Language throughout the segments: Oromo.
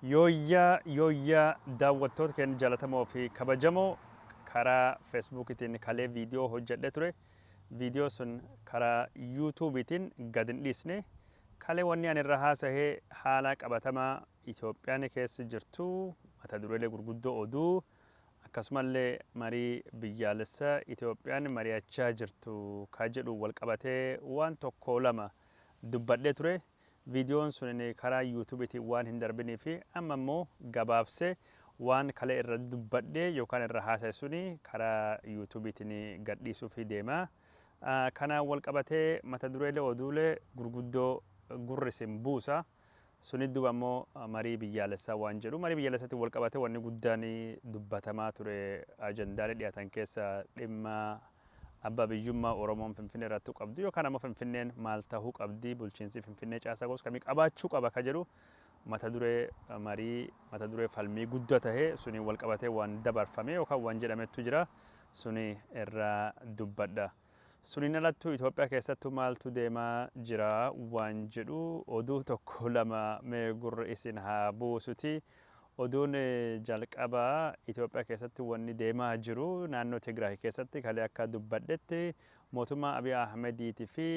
Yooyyaa yooyyaa daawwattoota keenya jaalatamoo fi kabajamoo, karaa Feesbuukiitiin kalee viidiyoo hojjedhe ture. Viidiyoo sun karaa Yuutuubiitiin gad hin dhiisne. Kalee wanni ani irra haasa'e haala qabatamaa Itoophiyaan keessa jirtu, mata dureelee gurguddoo oduu, akkasumallee marii biyyaalessa Itoophiyaan mari'achaa jirtu ka jedhu wal qabatee waan tokko lama dubbadhee ture. Viidiyoon sun karaa Yuutuubiitiin waan hin darbinii fi amma immoo gabaabsee waan kalee irra dubbadhee yookaan irra haasa'e suni karaa Yuutuubiitiin gadhiisuuf deema. Kanaan wal qabatee mata dureelee oduulee gurguddoo gurri isin buusa. Suni duuba immoo marii biyyaalessaa waan jedhu, marii biyyaalessaatti wal qabatee wanni guddaan dubbatamaa ture, ajandaalee dhiyaatan keessa dhimma abbaa biyyummaa Oromoon Finfinnee irratti qabdu yookaan ammoo Finfinneen maal ta'uu qabdi, bulchiinsi Finfinnee caasaa gosa kamii qabaachuu qaba ka jedhu mata duree marii, mata duree falmii guddaa tahe suni wal qabatee waan dabarfame yookaan waan jedhametu jira, suni irraa dubbadha. Suniin alattuu Itoophiyaa keessattuu maaltu deemaa jira waan jedhu oduu tokko lama mee gurra isin haa buusuti. Oduun jalqabaa, Itoophiyaa keessatti wanni deemaa jiru, naannoo Tigraay keessatti kalee akka dubbadhetti mootummaa Abiy Ahmediitii fi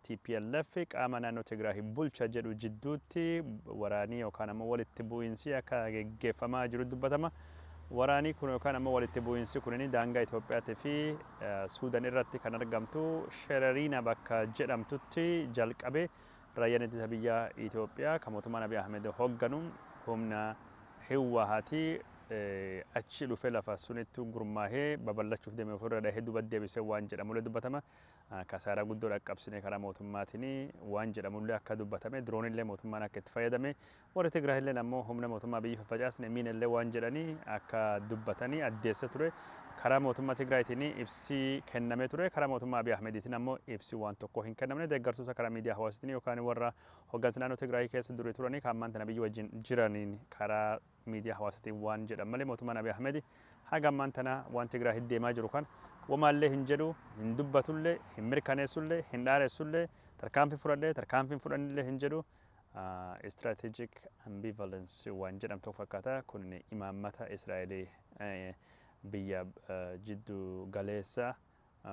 TPLF qaama naannoo Tigraay bulcha jedhu jidduutti waraanii yookaan ammoo walitti bu'iinsi akka geggeeffamaa jiru dubbatama. Waraanii kun yookaan ammoo walitti bu'iinsi kun daangaa Itoophiyaatii fi Suudan irratti kan argamtu Shereriina bakka jedhamtutti jalqabe. Raayyaan ittisa biyyaa Itoophiyaa kan mootummaan Abiy Ahmed hoogganu humna Hiwwahaatii achi dhufe lafa sunitti gurmaahee babal'achuuf deeme ofirra dhahee duuba deebisee waan jedhamullee dubbatama. Kasaaraa guddoo dhaqqabsine karaa mootummaatiin waan jedhamullee akka dubbatame, diroonillee mootummaan akka itti fayyadame, warri Tigraayilleen ammoo humna mootummaa biyyi faffacaasne miinellee waan jedhanii akka dubbatanii addeessa ture. Karaa mootummaa Tigraayitiin ibsi kennamee ture. Karaa mootummaa Abiy Ahmediitiin ammoo ibsi waan tokko hin kennamne. Deeggartoota karaa miidiyaa hawaasaatiin yookaan warra hoggansa naannoo Tigraay keessa durii turanii kan ammaan tana biyyi wajjin jiraniin karaa miidiyaa hawaasaatiin waan jedhan malee, mootummaan Abiy Ahmed haga ammaan tana waan Tigraay deemaa jiru kan wamaallee hin jedhu, hin dubbatullee, hin mirkaneessullee, hin dhaaressullee, tarkaanfii fudhadhee tarkaanfii hin fudhannillee hin jedhu. Strategic ambivalence waan jedhamtu fakkaata. Kun imaammata Israa'elii biyya jiddu galeessa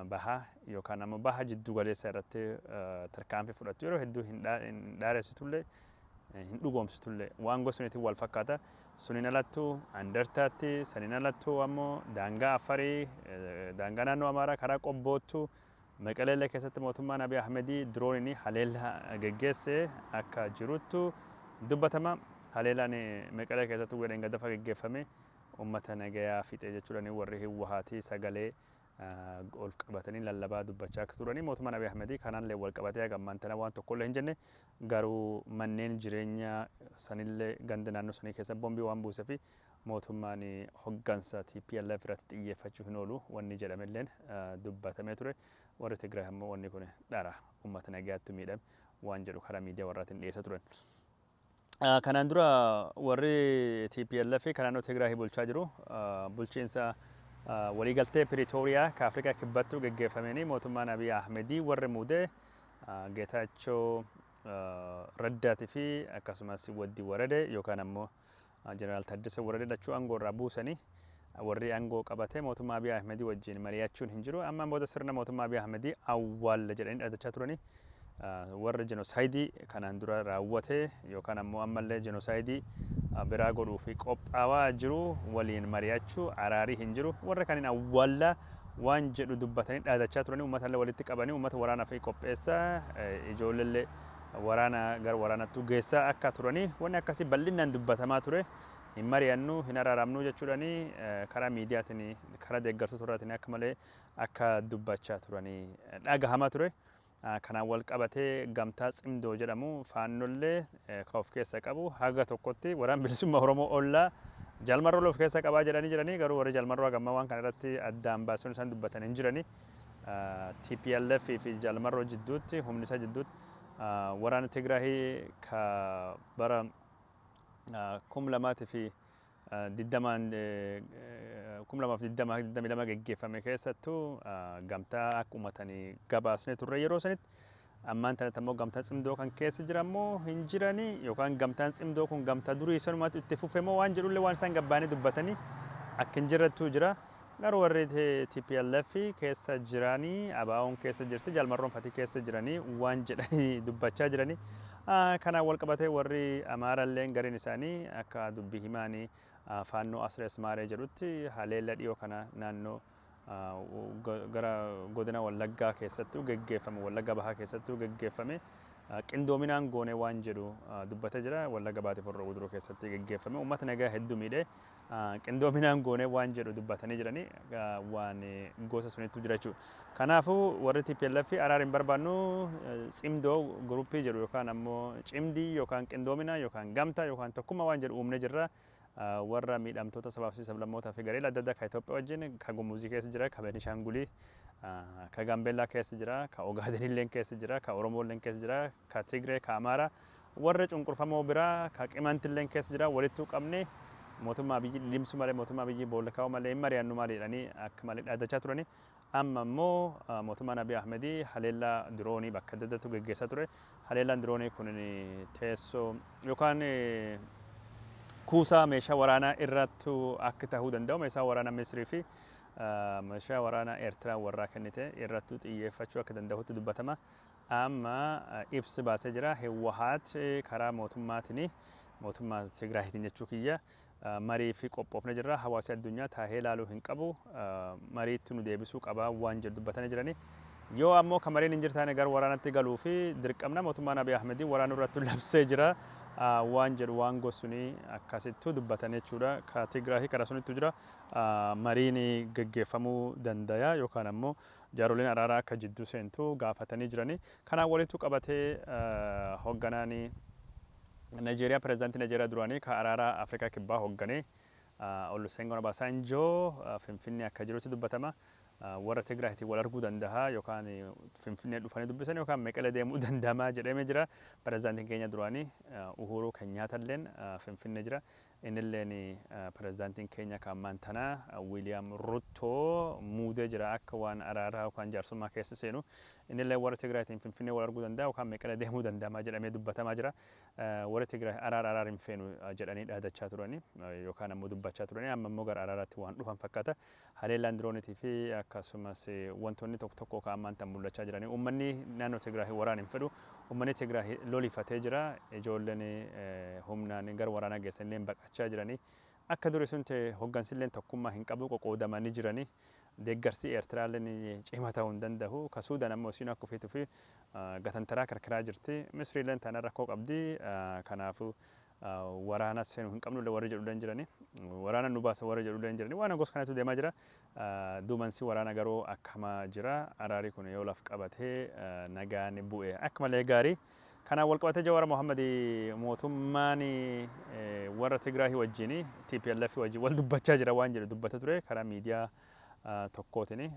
bahaa yookaan ammoo baha jiddu galeessa irratti tarkaanfii fudhattu yeroo hedduu hin dhaaressitullee, hin dhugoomsitullee waan gosuniitiin wal fakkaata. Suniin alattuu Andartaatti, saniin alattuu ammoo daangaa Afarii, daangaa naannoo Amaaraa karaa Qobboottu, Maqaleellee keessatti mootummaan Abiy Ahmedii dirooniin haleellaa geggeesse akka jiruttu dubbatama. Haleellaan Maqalee keessatti guyyaa dheengaddafa geggeeffame uummata nagayaa fixe jechuudhaan warri Hiwwahaatii sagalee ol qabatanii lallabaa dubbachaa akka turanii, mootummaan Abiy Ahmedii kanaallee wal qabatee haga ammaan tana waan tokkollee hin jenne. Garuu manneen jireenyaa sanillee ganda naannoo sanii keessa bombii waan buusee fi mootummaan hoggansa TPLF irratti xiyyeeffachuu hin oolu wanni jedhamelleen dubbatamee ture. Warri Tigraay ammoo wanni kun dhara, uummata nagayaatti miidhame waan jedhu karaa miidiyaa warraatiin dhiyeessa turan. Kanaan dura warri TPLF kan naannoo Tigraay bulchaa jiru bulchiinsa waliigaltee Piriitooriyaa ka Afrikaa Kibbattuu geggeeffameen mootummaan Abiy Ahmedii warri muudee Geetaachoo Raddaatii fi akkasumas Waddi Warade yookaan ammoo Jeneraal Taaddasee Warade lachuu aangoo irraa buusanii warri aangoo qabatee mootummaa Abiy Ahmedii wajjin mari'achuun hin jiru. Ammaan booda sirna mootummaa Abiy Ahmedii awwaalla jedhanii dhaadachaa turanii, warri jenosaayidii kanaan dura raawwate yookaan ammoo ammallee jenosaayidii biraa godhuu fi qophaawaa jiru waliin mari'achuu araarii hin jiru. Warra kaniin awwaallaa waan jedhu dubbatanii dhaadachaa turanii, uummatallee walitti qabanii uummata waraanaaf qopheessaa, ijoolleellee waraana gara waraanattuu geessaa akka turanii wanni akkasii bal'inaan dubbatamaa ture. Hin mari'annu, hin araaramnu jechuudhaani karaa miidiyaatiin, karaa deeggartoota irraatiin akka malee akka dubbachaa turanii dhagahamaa ture. Kanaan wal qabatee gamtaa Tsimdoo jedhamu Faannollee kan of keessa qabu, haga tokkotti Waraan Bilisummaa Oromoo ollaa Jaalmarroo of keessa qabaa jedhanii jiranii, garuu warri Jaalmarroo hagammaa waan kana irratti addaan baasanii isaan dubbatan hin jiranii. TPLF fi Jaalmarroo jidduutti, humni isaa jidduutti, waraana Tigraahii ka bara 2020n 2020, 22 geggeeffame keessattuu gamtaa akka uummatanii gabaasnee turre yeroo sanitti. Ammaan tanatti ammoo gamtaa Tsimdoo kan keessa jiran moo hin jiranii, yookaan gamtaan Tsimdoo kun gamtaa durii sanumaatu itti fufe moo waan jedhullee waan isaan gabbaanii dubbatanii akka hin jirrettuu jira. Garuu warri TPLF keessa jiranii, ABO'n keessa jirti, Jaalmarroon Fatii keessa jiranii waan jedhanii dubbachaa jiranii. Kanaan wal qabatee warri Amaaralleen gariin isaanii akka dubbii himaanii Faannoo Asrees Maaree jedhutti, haleella dhiyoo kana naannoo gara godina Wallaggaa keessattuu geggeeffame, Wallagga Bahaa keessattuu geggeeffame, qindoominaan goone waan jedhu dubbatee jira. Wallagga Bahaatiif Horroo Guduruu keessatti geggeeffame uummata nagaa hedduu miidhee, qindoominaan goone waan jedhu dubbatanii jiranii, waan gosa sunittu jira jechuudha. Kanaafuu warri TPLF araara hin barbaannu, Tsimdoo groupii jedhu yookaan ammoo cimdii yookaan qindoomina yookaan gamtaa yookaan tokkummaa waan jedhu uumne jirra. Warra miidhamtoota sabaaf fi sablammootaa fi gareela adda addaa ka Itoophiyaa wajjin, ka Gumuzii keessa jira, ka Benishaangulii, ka Gaambeellaa keessa jira, ka Ogaadenilleen keessa jira, ka Oromoolleen keessa jira, ka Tigree, ka Amaaraa, warra cunqurfamoo biraa, ka Qimantilleen keessa jira, walittuu qabne mootummaa Abiyyi dhidhimsuu malee, mootummaa Abiyyi boolla kaa'uu malee hin mari'annu maali jedhanii akka malee dhaadachaa turani. Amma immoo mootummaan Abiy Ahmedii haleellaa diroonii bakka adda addaatti geggeessaa ture. Haleellaan diroonii kun teessoo yookaan kuusaa meeshaa waraanaa irrattu akka ta'uu danda'u, meeshaa waraanaa Misrii fi meeshaa waraanaa Eertiraa warraa kennite irrattu xiyyeeffachuu akka danda'utti dubbatama. Amma ibsi baasee jira. Hiwwahaat karaa mootummaatiin, mootummaa Tigraayitiin jechuu kiyya, marii fi qophoofne jirra. Hawaasi addunyaa taahee ilaaluu hin qabu. Mariitti nu deebisuu qaba waan jedhu dubbatanii jirani. Yoo ammoo ka mariin hin jirtaane gara waraanatti galuu fi dirqamna, mootummaan Abiy Ahmedii waraana irratti labsee jira waan jedhu waan gossuni akkasittu dubbatan jechuudha. Ka Tigraahii karaa sunittu jira. Mariin geggeeffamuu dandaya yookaan ammoo jaaroleen araaraa akka jidduu seentu gaafatanii jirani. Kanaan walittu qabatee hoogganaan Nigeeriyaa, pirezidaantii Nigeeriyaa duraanii ka araaraa Afrikaa Kibbaa hoogganee, Olusegun Obasanjo, Finfinnee akka jirutti dubbatama. Warra Tigraayitiin wal arguu danda'a yookaan Finfinnee dhufanii dubbisan yookaan Meqelee deemuu danda'ama jedhamee jira. Pirezidaantiin keenya duraanii Uhuruu Kenyaatalleen Finfinnee jira. Innilleen pirezidaantiin keenya kan ammaan tanaa Wiiliyaam Ruttoo muudee jira akka waan araaraa yookaan jaarsummaa keessa seenu. Innillee warra Tigraayitiin Finfinnee wal arguu danda'a yookaan Meqelee deemuu danda'ama jedhamee dubbatamaa jira. Warri Tigraay araara araara hin feenu jedhanii dhaadachaa turanii yookaan ammoo dubbachaa turanii, amma immoo gara araaraatti waan dhufan fakkaata. Haleellaan diroonitii fi akkasumas wantoonni tokko tokko kan ammaan tan mul'achaa jiranii. Uummanni naannoo Tigraay waraana hin fedhu. Uummanni Tigraay lolifatee jira. Ijoolleen humnaan gara waraanaa geessanillee baqachaa jiranii. Akka durii sun ta'e hooggansillee tokkummaa hin qabu, qoqqoodamanii jiranii. Deeggarsi Eertiraalleen cimaa ta'uu hin danda'u. Ka Suudaan ammoo isiin akka ofiituu fi gatantaraa kirkiraa jirti. Misriilleen taanaan rakkoo qabdi. Kanaafuu waraana seenuu hin qabnullee warri jedhullee hin jirani. Waraana nu baasa warri jedhullee hin jirani. Waan gosa kanatu deemaa jira. Duumansi waraana garuu akkama jira. Araarii kun yoo laf qabatee nagaan bu'e akka malee gaarii. Kanaan wal qabatee Jawaar Mohammad mootummaan warra Tigraahii wajjin, TPLF wajjin wal dubbachaa jira waan jedhu dubbata ture karaa miidiyaa tokkootiin,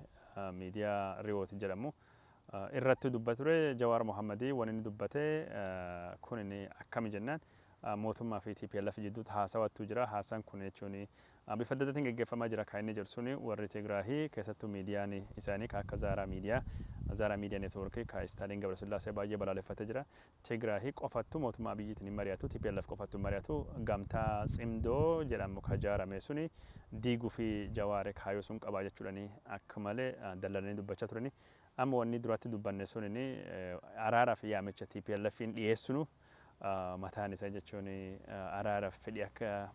miidiyaa Riyoot jedhamu irratti dubbata ture. Jawaar Mohammad waan inni dubbate kun akkami jennaan, mootummaa fi TPLF jidduutti haasawattu jira. Haasaan kun jechuun bifa adda addaatiin geggeeffamaa jira kan inni jedhu suni, warri Tigraahii keessattuu miidiyaan isaanii kan akka Zaaraa Miidiyaa, Zaaraa Miidiyaa Neetwoorkii kan Istaaliin Gabrasillaasee baay'ee balaaleffatee jira. Tigraahii qofattu mootummaa Abiyyiitiin hin mari'atu, TPLF qofattu hin mari'atu, gamtaa Tsimdoo jedhamu ka jaarame suni diiguu fi Jawaare kaayoo sun qabaa jechuudhani akka malee dallalanii dubbachaa turani. Amma wanni duratti dubbanne sun araaraa fi yaamicha TPLFin dhiyeessinu mataan isaa jechuun araaraaf fedhii akka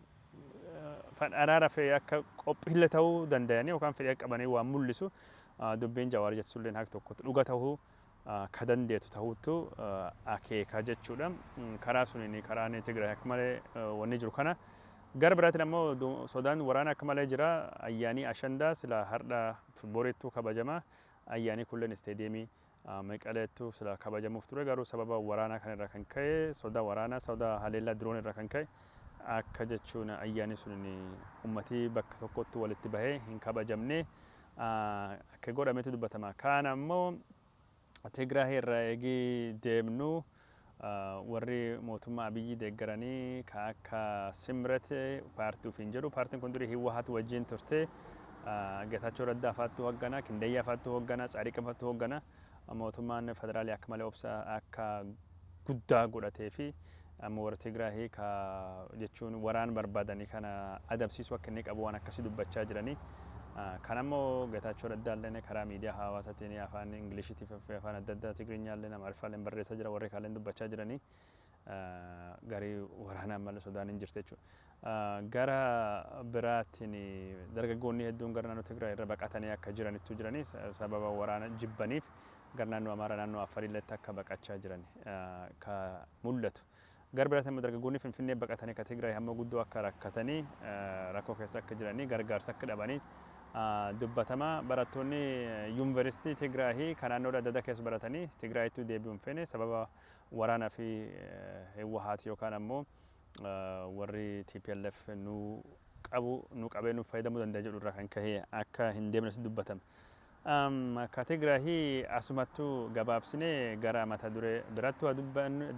araara fi akka qophiillee ta'uu danda'anii yookaan fedhii akka qabanii waan mul'isu, dubbiin Jawaar jettu sulleen haqa tokkotti dhuga ta'uu ka dandeetu ta'uuttu akeeka jechuudha. Karaa suniin karaan Tigraay akka malee wanni jiru kana. Gara biraatiin ammoo sodaan waraana akka malee jira. Ayyaanii Ashandaa sila har'a borittuu kabajama. Ayyaanii kulleen isteediyeemii Meqaleettu sila kabajamuuf ture, garuu sababa waraanaa kanarraa kan ka'e, sodaa waraanaa, sodaa haleellaa diroon irraa kan ka'e, akka jechuun ayyaanni sun ummatii bakka tokkotti walitti bahee hin kabajamne akka godhametu dubbatama. Kaan ammoo Tigraay irraa eegii deemnu, warri mootummaa Abiyyi deeggaranii ka akka Simret paartii ofiin jedhu, paartiin kun durii Hiwwahat wajjin turte. Geetaachoo Raddaa faattu hoggana, Kindayyaa faattu hoggana, Tsaadiqan faattu hoggana. Mootummaan federaalii akka malee obsa akka guddaa godhatee fi amma warra Tigraahii ka jechuun waraan barbaadanii kana adabsiisuu akka inni qabu waan akkasii dubbachaa jiranii. Kan ammoo Getaachoo Raddaalleen karaa miidiyaa hawaasaatiin afaan Ingiliishiitii fi afaan adda addaa Tigrinyaallee, Amaariffaallee barreessaa jira, warri kaalleen dubbachaa jiranii. Garii waraanaa ammallee sodaan hin jirti jechuudha. Gara biraatiin dargaggoonni hedduun gara naannoo Tigraay irra baqatanii akka jiranittu jiranii, sababa waraana jibbaniif gara naannoo Amaaraa, naannoo Affarillee akka baqachaa jiran ka mul'atu. Gara biraatiin immoo dargaggoonni Finfinnee baqatanii ka Tigraay hamma guddoo akka rakkatanii, rakkoo keessa akka jiranii, gargaarsa akka dhabanii dubbatama. Barattoonni yuunivarsiitii Tigraahii kan naannoo adda addaa keessa baratanii Tigraayittuu deebi'uu hin feene, sababa waraanaa fi Hawwahaati yookaan ammoo warri TPLF nu qabu, nu qabee nu fayyadamuu danda'a jedhu irraa kan ka'e akka hin deemne dubbatame. Ka Tigraahii asumattuu gabaabsinee gara mata duree biratti waa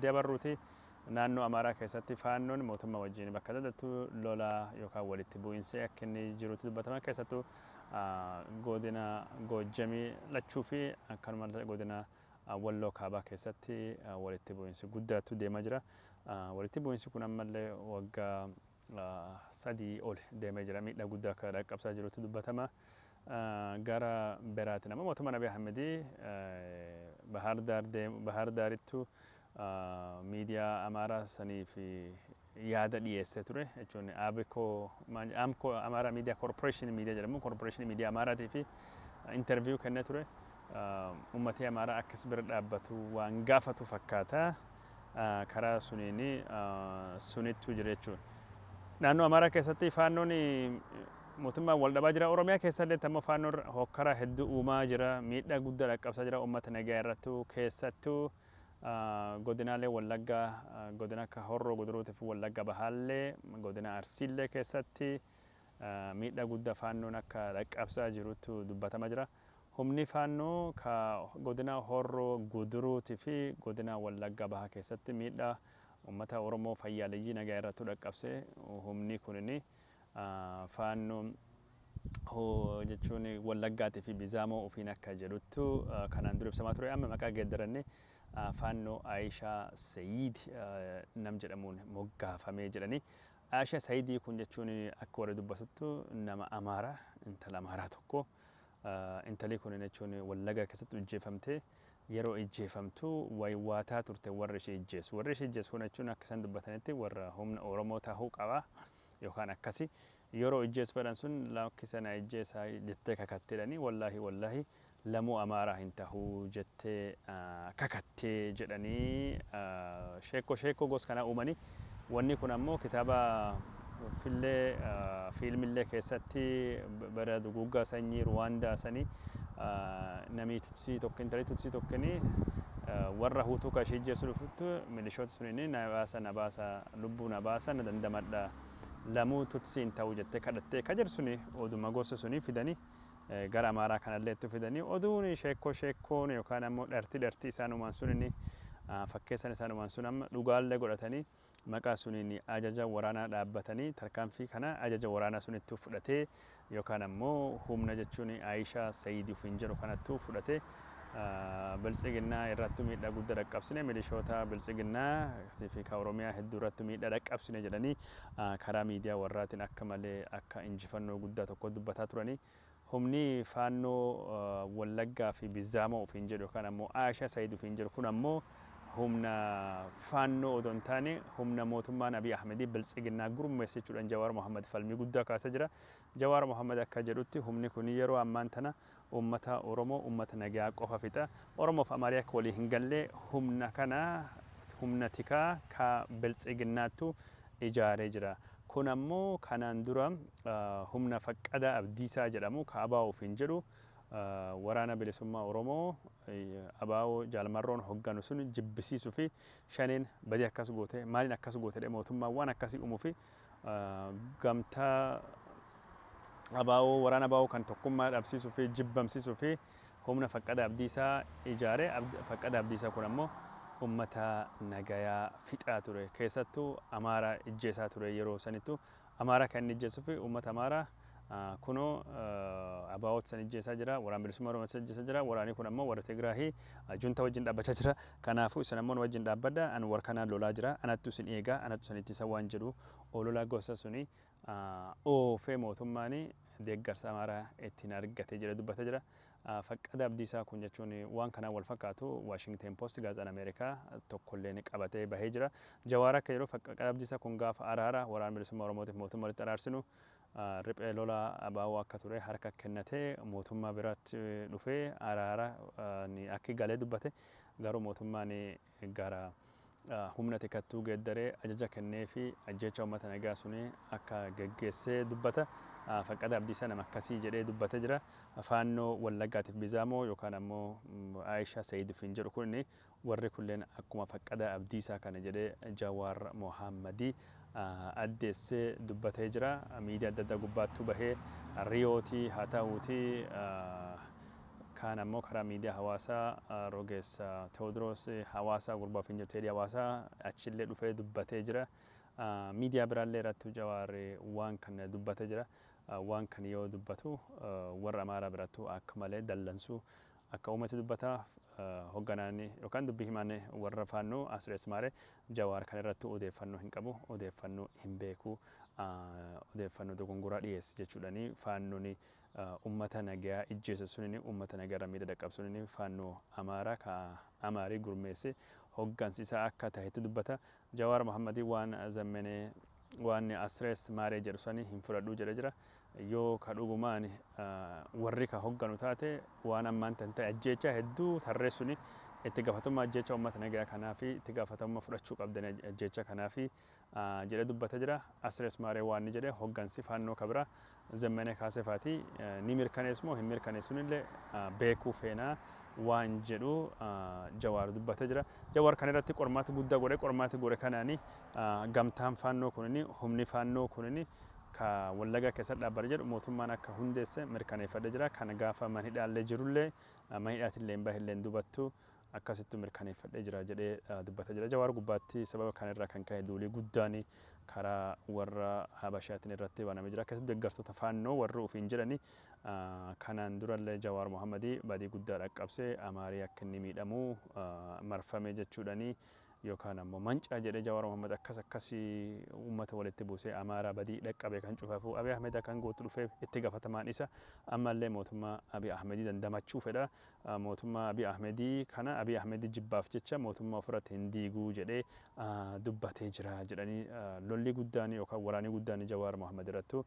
dabarruuti. Naannoo Amaaraa keessatti Faannoon mootummaa wajjin bakka adda addaatti lola yookaan walitti bu'iinsi akka inni jirutti dubbatama. Keessattuu godina Goojjamii lachuu fi akkanuma godina Walloo Kaabaa keessatti walitti bu'iinsi guddaatu deemaa jira. Walitti bu'iinsi kun ammallee waggaa 3 ol deemee jira. Miidhaa guddaa akka dhaqqabsaa jirutti dubbatama. Gara biraatiin ammoo mootummaan Abiy Ahmedii Bahar Daarittu miidiyaa Amaaraa sanii fi yaada dhiyeessee ture jechuun Abiko Amko, Amaaraa Miidiyaa Corporation miidiyaa jedhamu, Corporation miidiyaa Amaaraatii fi interview kennee ture. Uummatni Amaaraa akkas bira dhaabbatu waan gaafatu fakkaata. Karaa suniin sunittu jira jechuudha. Naannoo Amaaraa keessatti Faannoon mootummaan wal dhabaa jira. Oromiyaa keessallee ammoo Faannoon hokkara hedduu uumaa jira. Miidhaa guddaa dhaqqabsaa jira uummata nagaa irrattuu, keessattuu godinaalee Wallaggaa, godina akka Horroo Guduruutii fi Wallagga Bahaallee, godina Arsiillee keessatti miidhaa guddaa Faannoon akka dhaqqabsaa jirutu dubbatama jira. Humni Faannoo ka godina Horroo Guduruutii fi godina Wallagga Bahaa keessatti miidhaa uummata Oromoo fayyaaleyyii nagaa irratti dhaqqabse, humni kunini Faannoo jechuun Wallaggaatii fi Bizaamoo ofiin akka jedhuttu kanaan dura ibsamaa ture. Amma maqaa geeddaranne Faannoo Aayishaa Sayiid nam jedhamuun moggaafamee jedhanii. Aayishaa Sayidii kun jechuun akka warri dubbatuttu nama Amaaraa, intala Amaaraa tokko. Intalli kun jechuun Wallaggaa keessatti ijjeefamtee, yeroo ijjeefamtu waywaataa turte warri ishee ijjeessu. Warri ishee ijjeessu kun jechuun akka isaan dubbatanitti warra humna Oromoo ta'uu qaba yookaan akkasi. Yeroo ijjeessu fedhan sun lakkisa na ijjeessaa jettee kakatteedhani, wallaahi wallaahi lamuu Amaaraa hin tahuu jettee kakattee jedhanii sheekoo sheekoo gos kanaa uumanii. Wanni kun ammoo kitaaba fillee fiilmillee keessatti bara duguuggaa sanyii Ruwaandaa sanii namii Tutsii tokko, intalli Tutsii tokkini warra Huutuu ka ishee ijjeessu dhufuttu milishoota sunini na baasa, na baasa, lubbuu na baasa, na dandamadha, lamuu Tutsii hin ta'u jettee kadhattee ka jedhu suni oduma gosa sunii fidanii gara Amaaraa kanallee itti fidanii, oduun sheekkoo sheekkoon yookaan ammoo dharti dharti isaan uuman sunini, fakkeessan isaan uuman sun amma dhugaallee godhatanii maqaa suniin ajaja waraanaa dhaabbatanii, tarkaanfii kana ajaja waraanaa sunittuu fudhatee yookaan ammoo humna jechuun Aayishaa Sayidii ofiin jedhu kanattuu fudhatee Biltsiginnaa irrattu miidhaa guddaa dhaqqabsine, milishoota Biltsiginnaa fi ka Oromiyaa hedduu irratti miidhaa dhaqqabsine jedhanii karaa miidiyaa warraatiin akka malee akka injifannoo guddaa tokko dubbataa turanii. Humni Faannoo Wallaggaa fi Bizaamoo ofiin jedhu yookaan ammoo Aayishaa Sayid ofiin jedhu kun ammoo humna Faannoo odoo hin taane humna mootummaan Abiy Ahmedii Biltsiginnaa gurmeesse jechuudhaan Jawaar Mohammad falmii guddaa kaasaa jira. Jawaar Mohammad akka jedhutti humni kun yeroo ammaan tana uummata Oromoo, uummata nagaa qofa fixa. Oromoof Amaarii akka walii hin galle humna kana humna tikaa ka Biltsiginnaattu ijaaree jira. Kun ammoo kanaan dura humna Faqqadaa Abdiisaa jedhamu ka ABO ofiin jedhu, Waraana Bilisummaa Oromoo ABO Jaalmarroon hogganu sun jibbisiisuu fi Shaneen badii akkas goote, maaliin akkas goote jedhee mootummaan waan akkasii uumuu fi gamtaa ABO, waraana ABO kan tokkummaa dhabsiisuu fi jibbamsiisuu fi humna Faqqadaa Abdiisaa ijaare. Faqqadaa Abdiisaa kun ammoo ummata nagayaa fixaa ture. Keessattuu Amaaraa ijjeesaa ture yeroo sanittu. Amaaraa kan inni ijjeesuu fi ummata Amaaraa Kunoo ABO'tu san ijjeesaa jira, Waraan Bilisummaa Oromoo san ijjeesaa jira, waraanni kun ammoo warra Tigraahii junta wajjin dhaabbachaa jira. Kanaafuu isin ammoo nu wajjin dhaabbadha, ani warra kanaan lolaa jira, anattu isin eegaa, anattu isin ittisa waan jedhu olola gosa suni oofee mootummaan deeggarsa Amaaraa ittiin argate jedhee dubbatee jira. Faqqada Abdiisaa kun jechuun waan kanaan wal fakkaatu Washington Post gaazexaan Ameerikaa tokkolleen qabatee bahee jira. Jawaar akka jedhu Faqqada Abdiisaa kun gaafa araara Waraana Bilisummaa Oromootiif mootummaa walitti araarsinu riphee lolaa ABO akka ture harka kennatee mootummaa biratti dhufee araara akki galee dubbate, garuu mootummaan gara humna tikattuu geeddaree ajaja kennee fi ajjeecha uummata nagaa suni akka geggeessee dubbata. Faqqada Abdiisaa nama akkasii jedhee dubbatee jira. Faannoo Wallaggaatiif Bizaamoo yookaan ammoo Aayishaa Sa'iid ofiin jedhu kun warri kunneen akkuma Faqqada Abdiisaa kana jedhee Jawaar Mohaammadii addeessee dubbatee jira. Miidiyaa adda addaa gubbaattuu bahee Riyootii haa ta'uutii kaan ammoo karaa miidiyaa hawaasaa rogeessa Tewoodiroos hawaasaa gurbaa ofiin jedhu Teedii hawaasaa achillee dhufee dubbatee jira. Miidiyaa biraallee irratti Jawaar waan kana dubbatee jira. Waan kana yoo dubbatu warra Amaaraa birattuu akka malee dallansuu akka uummati dubbata. Hogganaan yookaan dubbii himaan warra Faannoo Asrees Maaree Jawaar kan irratti odeeffannoo hin qabu, odeeffannoo hin beeku, odeeffannoo dogongoraa dhiyeesse jechuudhani Faannoon ummata nagayaa ijjeesse sunini ummata nagayaa irra miidha dhaqqabu sunini Faannoo Amaaraa ka Amaarii gurmeesse hoggansi isaa akka tahetti dubbata. Jawaar Mohammadii waan Zammenee waan Asrees Maaree jedhu sani hin fudhadhuu jedhe jira. Yoo ka dhugumaan warri ka hogganu taate waan ammaan tan ta'e ajjeechaa hedduu tarreessuni itti gaafatamummaa ajjeechaa uummata nagayaa kanaa fi itti gaafatamummaa fudhachuu qabdanii ajjeechaa kanaa fi jedhee dubbata jira. Asrees Maaree waan ni jedhe hoggansi Faannoo kabira Zemmenee Kaasefaati ni mirkaneessu moo hin mirkaneessunillee beekuu feenaa waan jedhu Jawaar dubbatee jira. Jawaar kan irratti qormaata guddaa godhe, qormaata godhe kanaani gamtaan Faannoo kunini humni Faannoo kunini ka Wallagaa keessatti dhaabbate jedhu mootummaan akka hundeesse mirkaneeffadhe jira. Kana gaafa manhidhaallee jirullee manhidhaatillee hin bahillee dubattu akkasittu mirkaneeffadhee jira jedhee dubbatee jira. Jawaar gubbaatti sababa kanarraa kan ka'e duulii guddaan karaa warra Habashaatiin irratti banamee jira. Akkasitti deeggartoota Faannoo warri ofiin jedhani kanaan durallee Jawaar Mohammadii badii guddaa dhaqqabsee Amaarii akka inni miidhamu marfame jechuudhani yookaan ammoo mancaa jedhee Jawaar Mohammad akkas akkasii uummata walitti buusee Amaaraa badii dhaqqabe kan cufaafuu Abiy Ahmed kan gootu dhufeef itti gaafatamaan isa ammallee mootummaa Abiy Ahmedii dandamachuu fedha. Mootummaa Abiy Ahmedii kana Abiy Ahmedii jibbaaf jecha mootummaa ofirratti hin diiguu jedhee dubbatee jira jedhanii lolli guddaan yookaan waraanni guddaan Jawaar Mohammad irrattu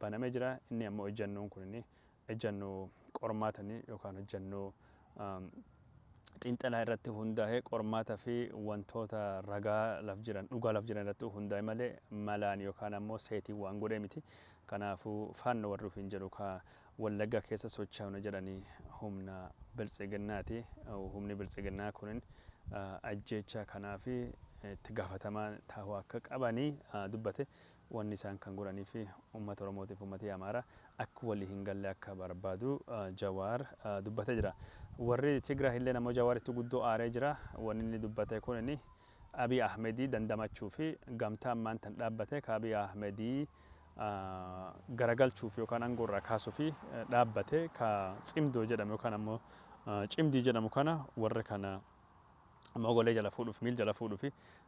banamee jira. Inni ammoo ejjannoon kun inni ejjannoo qormaatanii yookaan ejjannoo xiinxalaa irratti hundaa'ee qormaata fi wantoota ragaa laf jiran dhugaa laf jiran irratti hundaa'e malee malaan yookaan ammoo seetiin waan godhee miti. Kanaafuu Faannoo warri ofiin jedhu ka Wallagga keessa socho'an jedhanii humna Biltsiginnaati. Humni Biltsiginnaa kunin ajjeechaa kanaa fi itti gaafatamaa ta'uu akka qabanii dubbate. Wanni isaan kan godhanii fi uummata Oromootiif uummati Amaaraa akka walii hin galle akka barbaadu Jawaar dubbatee jira. Warri Tigraay illee ammoo Jawaaritti guddoo aaree jira. Wanni inni dubbate kun Abiy Ahmedii dandamachuu fi gamtaa ammaan tan dhaabbate ka Abiy Ahmedii garagalchuuf yookaan aangoo irraa kaasuu fi dhaabbate ka Tsimdoo jedhamu yookaan ammoo Cimdii jedhamu kana warri kana mogolee jala fuudhuuf miil jala fuudhuuf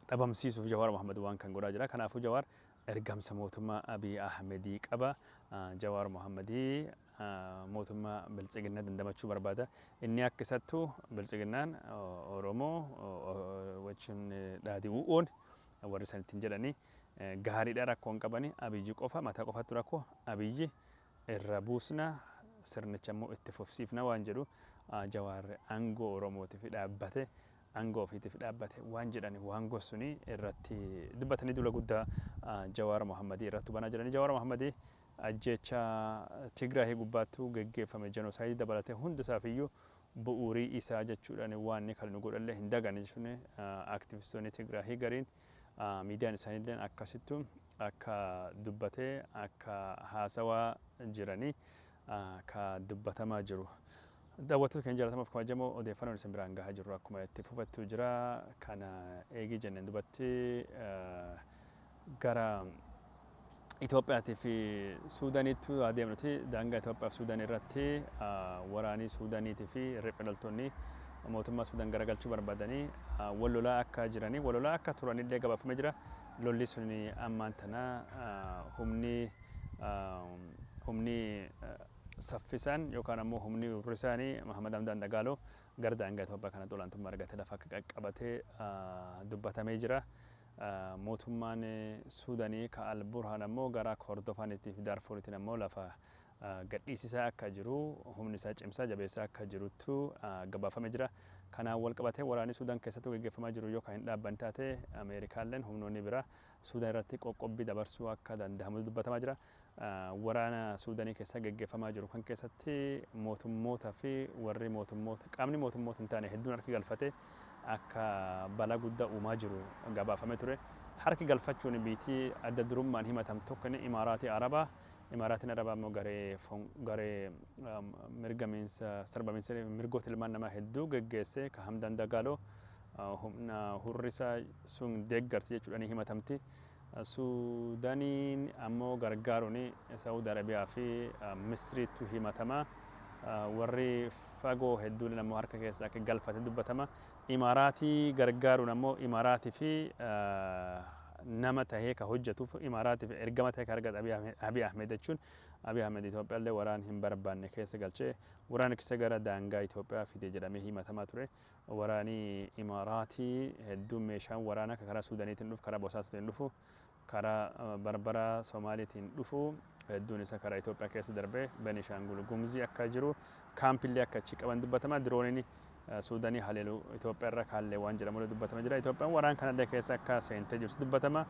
dhabamsiisuuf Jawaar Mohammad waan kan godhaa jira. Kanaafuu Jawaar ergamsa mootummaa Abiy Ahmedii qaba. Jawaar Mohammadii mootummaa Biltsiginnaa dandamachuu barbaada. Inni akka isattu Biltsiginnaan Oromoo wajjin dhaadii u'uun warri san ittiin jedhanii gaariidha, rakkoo hin qabani. Abiyyi qofa mataa qofattu rakkoo, Abiyyi irra buusna, sirnicha immoo itti fufsiifna waan jedhu Jawaar aangoo Oromootiif dhaabbate, aangoo ofiitiif dhaabbate waan jedhani waan gossuni irratti dubbatanii duula guddaa Jawaar Mohammadii irratti banaa jiranii. Jawaar Mohammadii ajjeecha Tigraahii gubbaattuu geggeeffame jenosaayidii dabalatee hundisaafiyyuu bu'uurii isaa jechuudhaan waan inni kan nu godhallee hin dagane jechuun aktivistoonni Tigraahii gariin miidiyaan isaaniillee akkasittu akka dubbatee akka haasawaa jiranii ka dubbatamaa jiru. Daawwattoota keenya jaallatamaaf kabajamoo, odeeffannoon isin biraan gahaa jirru akkuma itti fufattu jira. Kana eegii jenneen dubatti gara Itoophiyaatii fi Suudaaniitti adeemnuti daangaa Itoophiyaa fi Suudaan irratti waraanii Suudaaniitii fi riphee loltoonni mootummaa Suudaan garagalchuu barbaadanii wal lolaa akka jiranii, wal lolaa akka turanillee gabaafamee jira. Lolli sun ammaan tana humni saffisaan yookaan ammoo humni hurrisaanii Mahamad Hamdaan Dagaaloo gara daangaa Itoophiyaa kanatti olaantummaa argatee lafa akka qaqqabatee dubbatamee jira. Mootummaan Suudanii ka Al-Burhaan ammoo gara Kordofaniitii fi Daarfuriitiin ammoo lafa gadhiisisaa akka jiru, humni isaa cimsaa jabeessaa akka jiruttu gabaafamee jira. Kanaan wal qabatee waraanni Suudaan keessatti gaggeeffamaa jiru yoo kan hin dhaabbanne taate, Ameerikaalleen humnoonni biraa Suudaan irratti qoqqobbii dabarsuu akka danda'amu dubbatamaa jira. Waraana Suudanii keessa gaggeeffamaa jiru kan keessatti mootummoota fi warri mootummoota, qaamni mootummoota hin taane hedduun harki galfatee akka balaa guddaa uumaa jiru gabaafamee ture. Harki galfachuun biitii adda durummaan himatamtu tokko inni Imaaraatii Arabaa. Imaaraatiin Arabaa immoo garee mirgamiinsa sarbamiinsa mirgoota ilmaan namaa hedduu geggeesse ka Hamdaan Dagaaloo humna hurrisaa sun deeggarti jechuudhaan himatamti. Suudaaniin ammoo gargaaruun Saawud Arabiyaa fi Misriitu himatama. Warri fagoo hedduun ammoo harka keessa akka galfate dubbatama. Imaaraatii gargaaruun ammoo Imaaraatii fi nama tahee ka hojjetuuf Imaaraatii fi ergama tahee ka argate Abiy Ahmed jechuun, Abiy Ahmed Itoophiyaallee waraan hin barbaanne keessa galchee waraana keessa gara daangaa Itoophiyaa fide jedhamee himatamaa ture. Waraanii Imaaraatii hedduun meeshaan waraanaa karaa Suudaaniitiin dhufu, karaa Bosaasootiin dhufu, karaa Barbara Somaaliitiin dhufu hedduun isa karaa Itoophiyaa keessa darbee Benishaangul Gumzii akka jiru, kaampillee akka achi qaban dubbatama. Dirooniin Suudaanii haleelu Itoophiyaa irra kaallee waan jedhamu dubbatama jira. Itoophiyaan waraan kanallee keessa akka seentee jirtu dubbatama.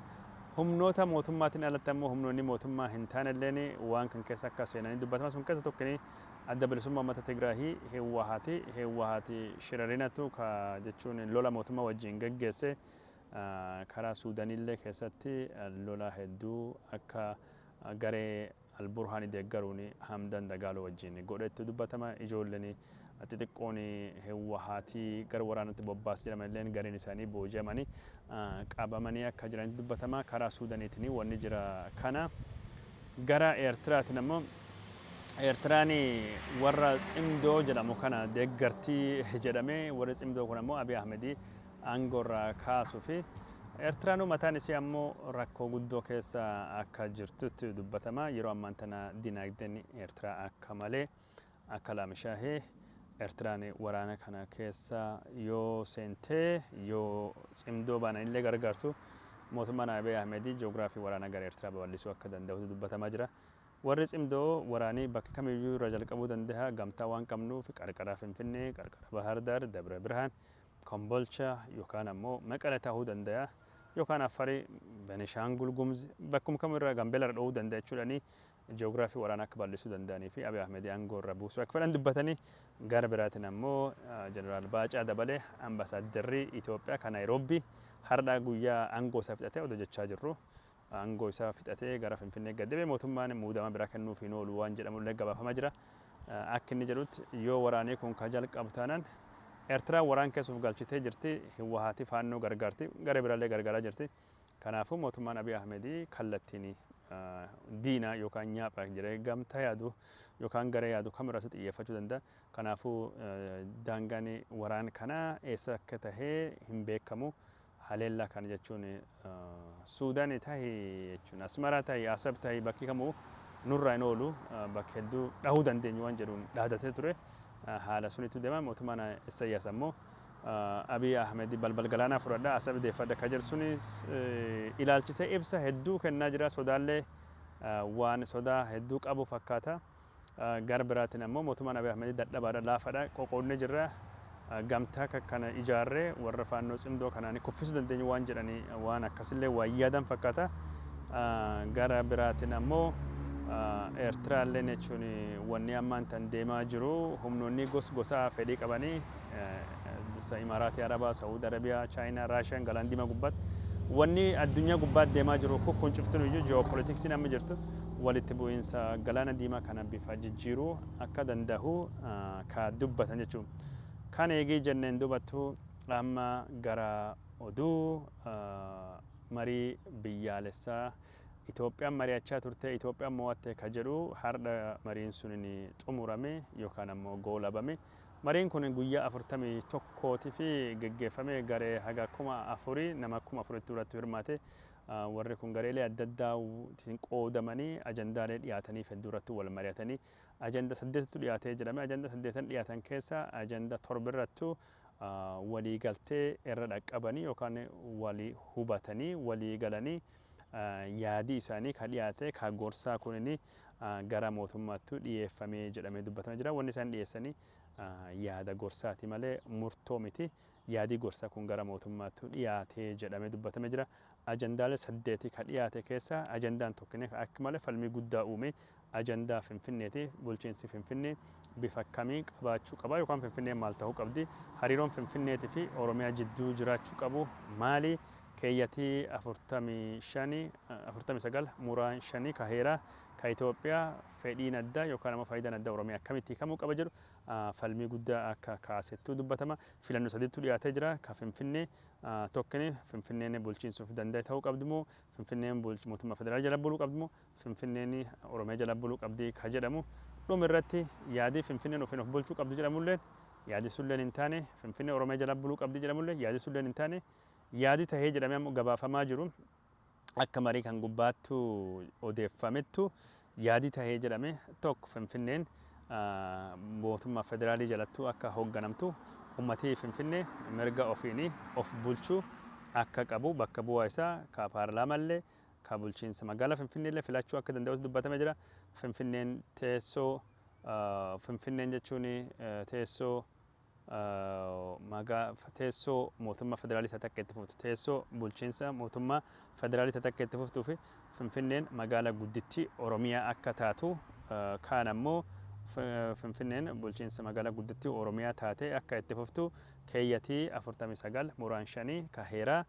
Humnoota mootummaatiin alatti ammoo humnoonni mootummaa hin taanelleen waan kan keessa akka seenanii dubbatama. Sun keessa tokkini Adda Bilisummaa Uummata Tigraahii Hiwwahaati. Hiwwahaati shirarinatu ka jechuun lola mootummaa wajjin geggeesse karaa Suudaanillee keessatti lola hedduu akka garee Alburhaani deeggaruun Hamdan Dagaaloo wajjin godhetti dubbatama. Ijoolleen xixiqqoon Hiwwahaatii gara waraanatti bobbaas jedhaman gariin isaanii booji'amanii qabamanii akka jiranitti dubbatama. Karaa Suudaaniitiin wanni jira kana. Gara Eertiraatiin ammoo Eertiraan warra Tsimdoo jedhamu kana deeggartii jedhamee, warri Tsimdoo kun ammoo Abiy Ahmedii aangoo irraa kaasuu fi Eertiraanuu mataan isii ammoo rakkoo guddoo keessa akka jirtutti dubbatama. Yeroo ammaan tana dinagdeen Eertiraa akka malee akka laamishaahee, Eertiraan waraana kana keessa yoo seentee yoo Tsimdoo baananillee gargaartu, mootummaan Abiy Ahmedii ji'oogiraafii waraanaa gara Eertiraa babal'isuu akka danda'utu dubbatamaa jira. Warri Tsimdoo waraanii bakka kamiyyuu irraa jalqabuu danda'a, gamtaa waan qabnuuf qarqara Finfinnee, qarqara Bahar Daar, Dabra Birhaan, Kombolcha yookaan ammoo Maqale ta'uu danda'a, yookaan Affarii, Benishaangul Gumuz, bakkuma kamirraa Gambeela irra dho'uu danda'a jechuudhaani ji'oogiraafii waraanaa akka bal'isuu danda'anii fi Abiy Ahmed aangoo irra buusuu akka fedhan dubbatanii, gara biraatiin ammoo Jeneraal Baacaa Dabalee, ambasaadarri Itoophiyaa kan Naayiroobii, har'a guyyaa aangoo isaa fixatee odoo jechaa jirru aangoo isaa fixatee gara Finfinnee gad deebi'ee, mootummaan muudama biraa kennuuf hin oolu waan jedhamullee gabaafamaa jira. Akka inni jedhutti yoo waraanii kun ka jalqabu taanaan, Eertiraan waraan keessuuf galchitee jirti, Hiwwahaati Faannoo gargaarti, gara biraallee gargaaraa jirti. Kanaafuu mootummaan Abiy Ahmedii kallattiin diina yookaan nyaapha jedhee gamtaa yaadu yookaan garee yaadu kamirratti xiyyeeffachuu danda'a. Kanaafuu daangaan waraan kanaa eessa akka tahee hin beekamu. Haleellaa kana jechuun Suudaanii tahi jechuun Asmaraa tahi, Asab tahi, bakki kamuu nurraa hin oolu, bakka hedduu dhahuu dandeenyu waan jedhuun dhaadatee ture. Haala sunitu deema. Mootummaan Isayyaas ammoo Abiy Ahmed balbal galaanaa fudhadha, Asab deeffadha ka jedhu sunis ilaalchisee ibsa hedduu kennaa jira. Sodaallee waan sodaa hedduu qabu fakkaata. Gara biraatiin ammoo mootummaan Abiy Ahmed dadhabaadha, laafaadha, qoqqoodnee jirra. Gamtaa kana ijaarree warra Faannoo Tsimdoo kanaan kuffisuu dandeenyu waan jedhanii waan akkasillee waan yaadan fakkaata. Gara biraatiin ammoo Eertiraalleen jechuun wanni ammaan tan deemaa jiru humnoonni gos gosaa fedhii qabanii Imaaraatii Arabaa, Saawud Arabiyaa, Chaayinaa, Raashiyaan galaan diimaa gubbaatti wanni addunyaa gubbaatti deemaa jiru kun cuftin iyyuu ji'oopolitiksiin amma jirtu walitti bu'iinsa galaana diimaa kana bifa jijjiiruu akka danda'u ka dubbatan jechuudha. Kan eegii jenneen dubattu amma gara oduu marii biyyaalessaa Itoophiyaan mari'achaa turte, Itoophiyaan mo'atte ka jedhu har'a mariin sun xumurame yookaan ammoo goolabame. Mariin kun guyyaa 41 fi geggeeffame. Garee haga 4,000, nama 4,000tti irratti hirmaate. Warri kun gareelee adda addaatiin qoodamanii ajandaalee dhiyaataniif hedduu irratti wal mari'atanii, ajanda saddeettu dhiyaatee jedhame. Ajanda saddeetan dhiyaatan keessa ajanda 7 irrattu walii galtee irra dhaqqabanii yookaan walii hubatanii walii galanii, yaadii isaanii ka dhiyaate ka gorsaa kunini gara mootummaattu dhiyeeffamee jedhamee dubbatamee jira. Wanni isaan dhiyeessanii yaada gorsaati malee murtoo miti. Yaadii gorsaa kun gara mootummaattu dhiyaatee jedhamee dubbatamee jira. Ajandaalee saddeeti ka dhiyaate keessa ajandaan tokko akka malee falmii guddaa uume ajandaa Finfinneeti. Bulchiinsi Finfinnee bifa akkamii qabaachuu qaba yookaan Finfinneen maal ta'uu qabdi? Hariiroon Finfinneetii fi Oromiyaa jidduu jiraachuu qabu maali? Keeyyatii 45, 49 muraan 5 ka heeraa ka Itoophiyaa fedhiin addaa yookaan ammoo faayidaan addaa Oromiyaa akkamitti hiikamuu qaba jedhu falmii guddaa akka kaasettuu dubbatama. Filannoo sadiitu dhiyaatee jira. Ka Finfinnee tokkini Finfinneen bulchiinsuuf danda'e ta'uu qabdi moo, Finfinneen mootummaa federaalaa jala buluu qabdi moo, Finfinneen Oromiyaa jala buluu qabdi ka jedhamu, dhuma irratti yaadii Finfinneen ofiin of bulchuu qabdi jedhamulleen yaadi sulleen hin taane, Finfinnee Oromiyaa jala buluu qabdi jedhamullee yaadi sulleen hin taane. Yaadi tahee jedhamee ammoo gabaafamaa jiru, akka marii kan gubbaattu odeeffamettu, yaadi tahee jedhame tokko Finfinneen mootummaa federaalii jalattuu akka hoogganamtu, ummatii Finfinnee mirga ofiin of bulchuu akka qabu, bakka bu'aa isaa ka paarlaamallee ka bulchiinsa magaalaa Finfinneellee filachuu akka danda'utu dubbatamee jira. Finfinneen teessoo, Finfinneen jechuun teessoo teessoo mootummaa federaalii taate akka itti fuftu, teessoo bulchiinsa mootummaa federaalii taate akka itti fuftuu fi Finfinneen magaalaa guddittii Oromiyaa akka taatu, kaan ammoo Finfinneen bulchiinsa magaalaa guddittii Oromiyaa taate akka itti fuftu, keeyyatii 49 muraan 5 ka heeraa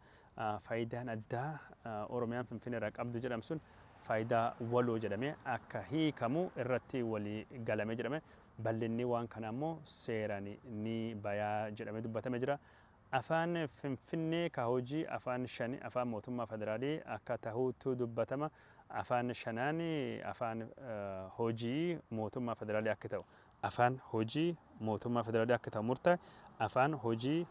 faayidaan addaa Oromiyaan Finfinnee irraa qabdu jedhamu sun faayidaa waloo jedhamee akka hiikamu irratti walii galamee jedhame. Bal'inni waan kana ammoo seeraan ni bayaa jedhamee dubbatamee jira. Afaan Finfinnee ka hojii afaan shani afaan mootummaa federaalii akka tahuutu dubbatama. Afaan shanaan afaan hojii mootummaa federaalii akka ta'u. Afaan hojii mootummaa federaalii akka ta'u murtaa'e. Afaan hojii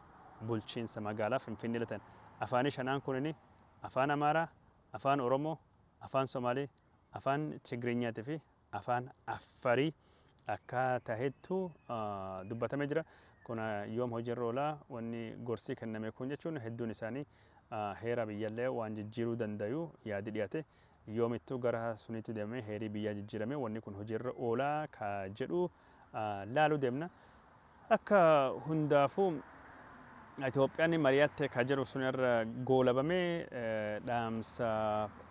bulchiinsa magaalaa Finfinnee ta'an. Afaanii shanaan kunini Afaan Amaaraa, Afaan Oromoo, Afaan Somaalee, Afaan Tigirinyaatii fi Afaan Affarii akka tahettu dubbatamee jira. Kun yoom hojiirra oolaa wanni gorsii kenname kun jechuun, hedduun isaanii heera biyyallee waan jijjiiruu dandayu yaadi dhiyaate, yoomittuu gara suniitti deemamee heerii biyyaa jijjiirame wanni kun hojiirra oolaa ka jedhu laaluu deemna. Akka hundaafuu Itoophiyaan mari'atte ka jedhu sun irra goolabamee, dhaamsa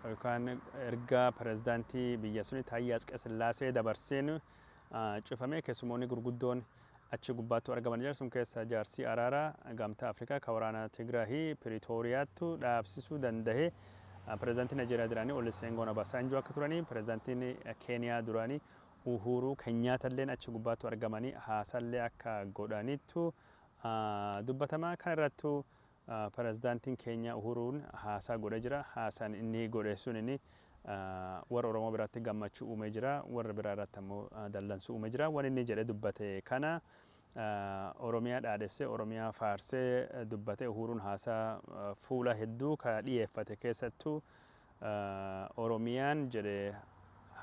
yookaan ergaa pirezidaantii biyya suni Taayyee Atsqesillaasee dabarseen cufamee. Keessumoonni gurguddoon achi gubbaattu argaman jira. Sun keessa jaarsii araaraa Gamtaa Afrikaa ka waraana Tigraahii Piriitooriyaattu dhaabsisuu danda'e, pirezidaantii Naayijeeriyaa duraanii Olusegun Obasanjoo akka turanii, pirezidaantiin Keeniyaa duraanii Uhuru Kenyaatalleen achi gubbaattu argamanii haasallee akka godhanittu dubbatama. Kana irrattu pirezidaantiin keenya Uhuruun haasaa godhee jira. Haasaan inni godhe sun inni warra Oromoo biratti gammachuu uumee jira. Warra biraa irratti ammoo dallansuu uumee jira. Waan inni jedhee dubbate kana Oromiyaa dhaadhessee, Oromiyaa faarsee dubbate. Uhuruun haasaa fuula hedduu ka dhiyeeffate keessattuu Oromiyaan jedhe,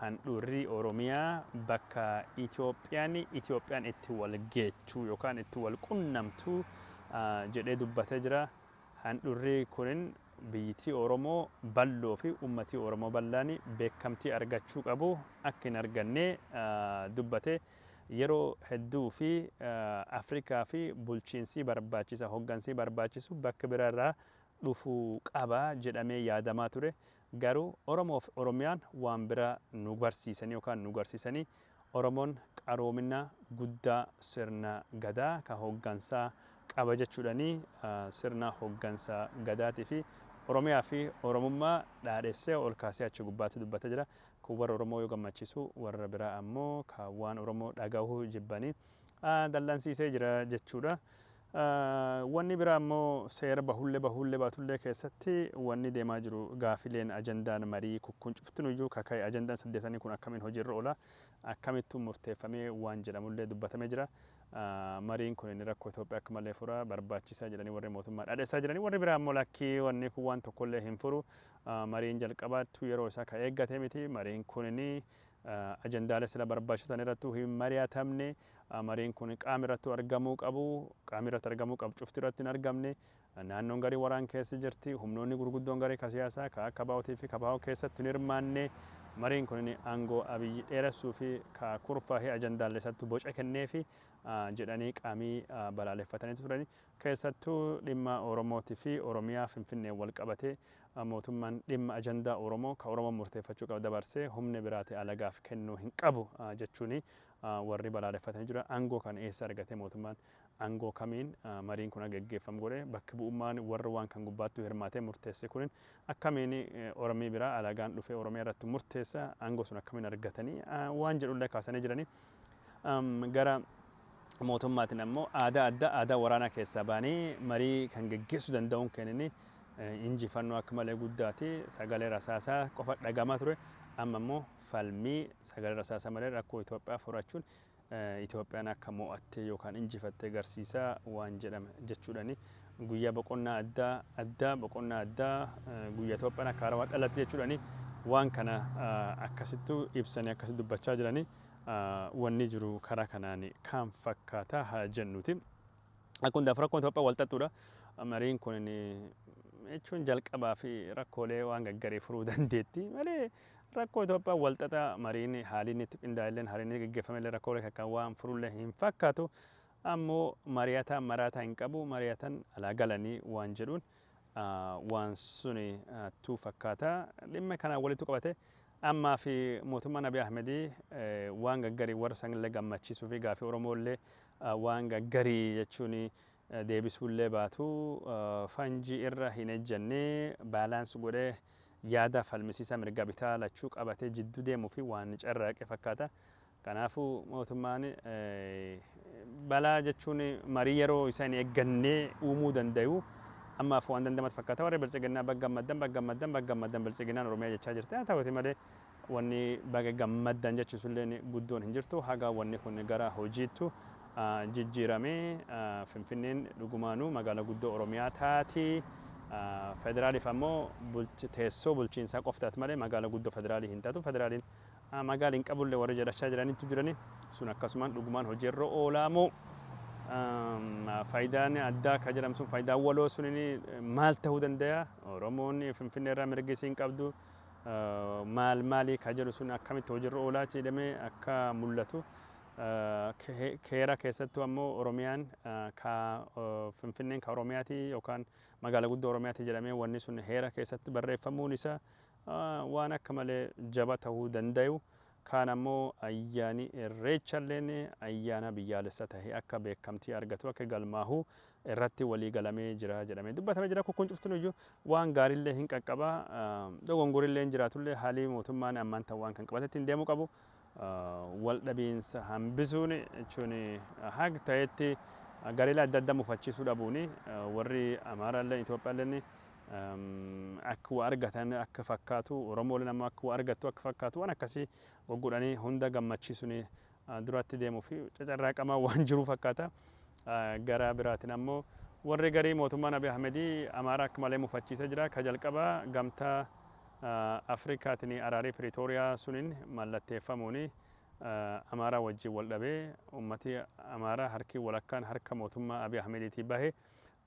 handhuurri Oromiyaa bakka Itoophiyaan itti wal geettu yookaan itti wal qunnamtu jedhee dubbatee jira. Handhuurri kunin biyyittii Oromoo bal'oo fi uummatii Oromoo bal'aan beekamtii argachuu qabu akka hin arganne dubbate. Yeroo hedduu fi Afrikaa fi bulchiinsi barbaachisa, hoggansii barbaachisu bakka biraarraa dhufuu qaba jedhamee yaadamaa ture. Garuu Oromoo fi Oromiyaan waan bira nu barsiisanii yookaan nu garsiisanii, Oromoon qaroomina guddaa sirna Gadaa ka hoggansaa qaba jechuudhani sirna hoggansa Gadaatii fi Oromiyaa fi Oromummaa dhaadhessee ol kaasee achi gubbaatti dubbatee jira. Kun warra Oromoo yoo gammachiisu, warra biraa ammoo ka waan Oromoo dhagahuu jibbanii dallansiisee jira jechuudha. Wanni biraa immoo seera bahullee bahullee baatullee keessatti wanni deemaa jiru gaafileen ajandaan marii kukkuun cuftinuyyuu kaka'e ajandaan saddeetanii kun akkamiin hojiirra oola, akkamittuu murteeffamee waan jedhamullee dubbatamee jira. Mariin kun inni rakkoo Itoophiyaa akka malee fura barbaachisaa jedhanii warri mootummaa dhaadhessaa jiranii, warri biraa immoo lakkii, wanni kun waan tokkollee hin furu, mariin jalqabaattu yeroo isaa ka eeggate miti, mariin kun inni ajandaalee sila barbaachisan irrattuu hin mari'atamne, mariin kun qaami irrattuu argamuu qabu, qaami irratti argamuu qabu cufti irratti hin argamne, naannoon garii waraan keessa jirti, humnoonni gurguddoon garii ka siyaasaa ka akka baa'ootii fi ka baa'oo keessatti hin hirmaanne, mariin kun aangoo Abiyyi dheeressuu fi ka kurfaahee ajandaalee isattu boca kenneefi jedhanii qaamii balaaleffatanii turani. Keessattuu dhimma Oromootii fi Oromiyaa Finfinneen wal qabatee mootummaan dhimma ajandaa Oromoo ka Oromoon murteeffachuu qabu dabarsee humna biraate alagaaf kennuu hin qabu jechuun warri balaaleffatanii jira. Aangoo kana eessa argate mootummaan, aangoo kamiin mariin kun geggeeffamu godhe, bakki bu'ummaan warra waan kan gubbaattuu hirmaatee murteesse kun akkamiin Oromii biraa alagaan dhufee Oromiyaa irratti murteessa, aangoo sun akkamiin argatanii waan jedhullee kaasanii jiranii. Gara mootummaatiin ammoo aadaa addaa aadaa waraanaa keessaa baanii marii kan geggeessuu danda'uun kennini injifannoo akka malee guddaati. Sagalee rasaasaa qofa dhagamaa ture. Amma immoo falmii sagalee rasaasaa malee rakkoo Itoophiyaa furachuun Itoophiyaan akka mo'atte yookaan injifatte agarsiisaa waan jedhame jechuudhani. Guyyaa boqonnaa addaa addaa boqonnaa addaa guyyaa Itoophiyaan akka haarawaa dhalatte jechuudhani waan kana akkasittu ibsanii akkasitti dubbachaa jiranii, wanni jiru karaa kanaan kan fakkaata haa jennuti. Akka hundaaf rakkoon Itoophiyaa wal xaxxuudha. Mariin kun jechuun jalqabaa fi rakkoolee waan gaggarii furuu dandeetti malee rakkoo Itoophiyaa wal xaxaa mariin haalli inni itti qindaa'elleen haalli inni gaggeeffamellee rakkoolee kan waan furullee hin fakkaatu. Ammoo mari'ataan maraataa hin qabu, mari'atan alaa galanii waan jedhuun waan suni tuu fakkaata. Dhimma kanaan walitti qabate ammaa fi mootummaan Abiy Ahmedii waan gaggarii warra sanillee gammachiisuu fi gaafii Oromoollee waan gaggarii jechuun deebisuullee baatu fanjii irra hin ejjennee balance godhee yaada falmisiisaa mirga bitaa lachuu qabatee jidduu deemuu fi waan carraaqe fakkaata. Kanaafuu mootummaan balaa jechuun marii yeroo isaan eeggannee uumuu danda'u ammaaf waan dandamatu fakkaata. Warri biltsiginnaa bagga gammaddan, bagga gammaddan, bagga gammaddan, biltsiginnaan Oromiyaa jechaa jirti. Haa ta'uti malee wanni baga gammaddan jechisullee guddoon hin jirtu. Haga wanni kun gara hojiittu jijjiiramee Finfinneen dhugumaanuu magaalaa guddoo Oromiyaa taati. Federaaliif ammoo teessoo bulchiinsaa qoftaati malee magaalaa guddoo federaalii hin taatu. Federaaliin magaalii hin qabullee warri jedhachaa jiranitu jirani. Sun akkasumaan dhugumaan hojiirra oolaa moo, faayidaan addaa ka jedhamu sun, faayidaan waloo sun maal ta'uu danda'a? Oromoon Finfinnee irraa mirgi isiin qabdu maal maalii ka jedhu sun akkamitti hojiirra oolaa jedhamee akka mul'atu. Keera keessattuu ammoo Oromiyaan ka Finfinneen ka Oromiyaati yookaan magaalaa guddoo Oromiyaati jedhamee wanni sun heera keessatti barreeffamuun isaa waan akka malee jaba ta'uu danda'u. Kaan ammoo ayyaani Irreechalleen ayyaana biyyaalessa tahee akka beekamtii argatu akka galmaahu irratti walii galamee jira jedhamee dubbatamee jira. Kun cuftunuyyuu waan gaariillee hin qaqqaba. Dogongorillee hin jiraatullee haalii mootummaan ammaan tan waan kan qabate ittiin deemuu qabu. Wal dhabiinsa hambisuun jechuun haga ta'etti gareelee adda addaa mufachiisuu dhabuun warri Amaaraallee Itoophiyaalleen akka waa argatan akka fakkaatu, Oromooleen ammoo akka waa argattu akka fakkaatu waan akkasii goggodhanii hunda gammachiisuun duratti deemuu fi cacarraaqamaa waan jiru fakkaata. Gara biraatiin ammoo warri garii mootummaan Abiy Ahmedii Amaaraa akka malee mufachiisee jira. Ka jalqabaa gamtaa Afrikaatiin araarii Piriitooriyaa suniin mallatteeffamuun Amaaraa wajjin wal dhabee ummati Amaaraa harki walakkaan harka mootummaa Abiy Ahmediitii bahe.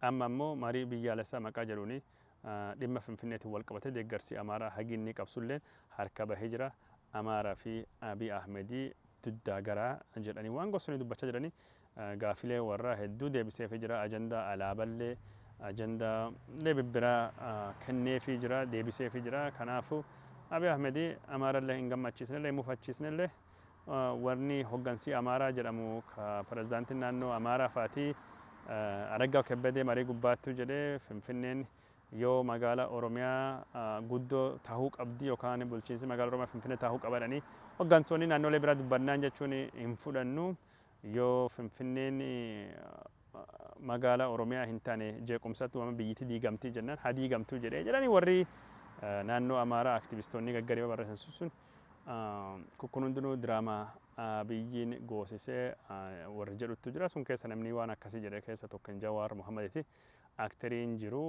Amma ammoo marii biyyaalessaa maqaa jedhuun dhimma Finfinneetiin wal qabatee deeggarsi Amaaraa hagi inni qabsulleen harka bahee jira. Amaaraa fi Abiy Ahmedii duddaa garaa jedhanii waan gosonni dubbachaa jiranii gaafilee warra hedduu deebiseefii jira. Ajandaa alaaballee ajandaa bibbiraa kenneefii jira, deebiseefii jira. Kanaafuu Abiy Ahmedii Amaarallee hin gammachiisnellee hin mufachiisnellee warni hoggansii Amaaraa jedhamu ka pirezidaantiin naannoo Amaaraa faatii Araggaa Kebbedee marii gubbaattuu jedhee Finfinneen yoo magaalaa Oromiyaa guddoo tahuu qabdi yookaan bulchiinsi magaalaa Oromiyaa Finfinnee tahuu qabadhanii hoggantoonni naannolee biraa dubbannaan jechuun hin fudhannu, yoo Finfinneen Magaalaa Oromiyaa hin taane jeequmsatti uumama, biyyiti diigamtii jennaan haa diigamtuu jedhee jedhanii warri naannoo Amaaraa aktivistoonni gaggarii barreessan sun, kun hundinuu diraamaa Abiyyiin goosisee warri jedhutu jira. Sun keessa namni waan akkasii jedhe keessa tokko Jawaar Mohammadiiti. Akteriin jiru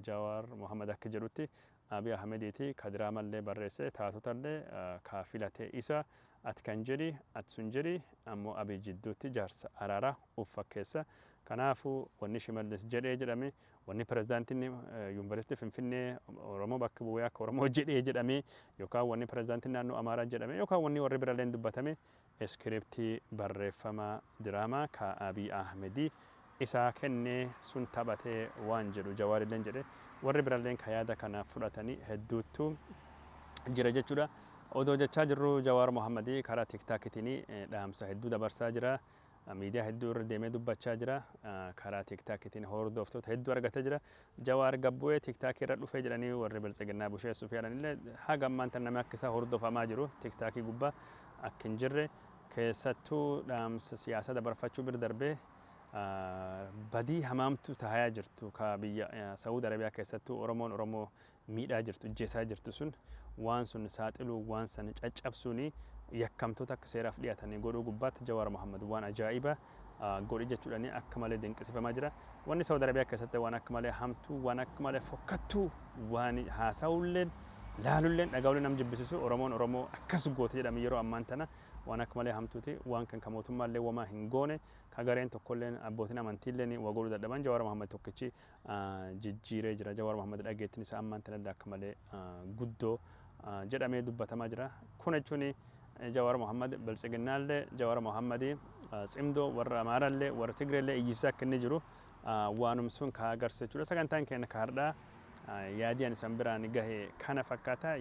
Jawaar Mohammad akka jedhutti Abiy Ahmediiti ka diraamallee barreesse, taatotallee ka filate isa. Ati kan jedhi, ati sun jedhi, ammoo Abiy jidduutti jaarsa araaraa uf fakkeessa. Kanaafuu wanni Shimallis jedhee jedhame, wanni pirezidaantiin Yuunivarsiitii Finfinnee Oromoo bakka bu'ee akka Oromoo jedhee jedhame, yookaan wanni pirezidaantiin naannoo Amaaraa jedhame, yookaan wanni warri biralleen dubbatame iskiriptii barreeffama diraamaa ka Abiy Ahmedii isaa kennee sun taphatee waan jedhu Jawaarilleen jedhe, warri biralleen ka yaada kana fudhatanii hedduuttu jira jechuudha. Odoo jechaa jirru Jawaar Mohammadii karaa TikTokitiin dhaamsa hedduu dabarsaa jira. Miidiyaa hedduu irra deemee dubbachaa jira. Karaa TikTokitiin hordoftoota hedduu argatee jira. Jawaar gabbu'ee TikTokii irra dhufee jedhanii warri Biltsiginnaa busheessuuf yaalanillee, haga ammaan tan namni akka isaa hordofamaa jiru TikTokii gubbaa akka hin jirre, keessattuu dhaamsa siyaasaa dabarfachuu bira darbee badii hamaamtu tahayaa jirtu ka biyya Saudi Arabiyaa keessattuu Oromoon Oromoo miidhaa jirtu, ijjeesaa jirtu sun, waan sun saaxiluu, waan san caccabsuuni, yakkamtoota akka seeraaf dhiyaatanii godhuu gubbaatti Jawaar Mohammad waan ajaa'iba godhi jechuudhaan akka malee dinqisiifamaa jira. Wanni Saudi Arabiyaa keessatti waan akka malee hamtuu, waan akka malee fokkattuu, waan haasa'ulleen, laalulleen, dhaga'ulleen nam jibbisiisu, Oromoon Oromoo akkas goote jedhame yeroo ammaan tana waan akka malee hamtuuti. Waan kan ka mootummaallee wamaa hin goone, ka gareen tokkolleen, abbootiin amantiilleen waa godhuu dadhaban, Jawaar Mohammad tokkichi jijjiiree jira. Jawaar Mohammad dhageettiin isaa ammaan tanallee akka malee guddoo jedhamee dubbatamaa jira. Kun jechuun Jawaar Mohammad Biltsiginnaallee, Jawaar Mohammad Tsimdoo warra Amaaraallee, warra Tigreellee iyyisisaa akka inni jiru waanum sun ka agarsiisu jechuudha. Sagantaan keenya ka har'aa yaadii ani san biraan gahe kana fakkaata.